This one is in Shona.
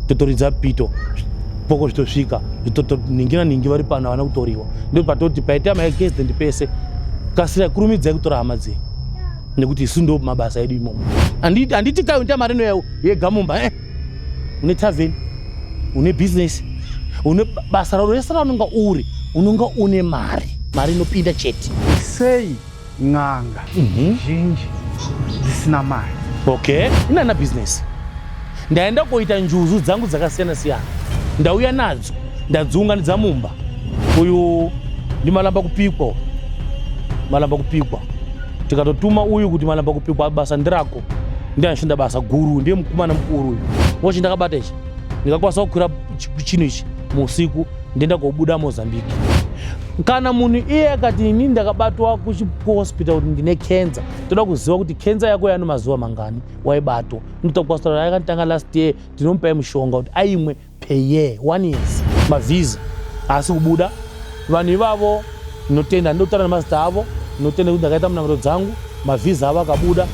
Totoridza pito poko zvitosvika ningi naningi vari pano havana kutoriwa. Ndo patoti paita maaccident pese kasira kurumidzai kutora hama dzenyu nekuti isu ndo mabasa edu imomo. Handiti kai unoita mari inoya yega mumba eh? Une tavern, une business, une basa raro rese raunonga uri, unonga une mari, mari inopinda chete. Sei n'anga zhinji dzisina mari? Okay, inana business. Ndaenda koita njuzu dzangu dzakasiyana siyana, ndauya nadzo, ndadziunganidza mumba. Uyu ndimalamba kupikwa, malamba kupikwa. Tikatotuma uyu kuti malamba kupikwa basa ndirako, ndiye anoshanda basa guru, ndiye mukomana mukuru uyu. Ngochi ndakabata ichi, ndikakwanisa kukwira chinhu ichi muusiku, ndienda kobuda Mozambique. Kana munhu iye akati ini ndakabatwa kuhospital kuti ndine cancer, toda kuziva kuti cancer yako yano mazuva mangani waibatwa. Ndotokwanisa yakatanga last year, tinomupai mushonga kuti aimwe per year, 1 years. Mavhiza haasi kubuda vanhu ivavo. Ndinotenda, ndinotaura nemazita avo. Ndinotenda kuti ndakaita munamato dzangu, mavhiza avo akabuda.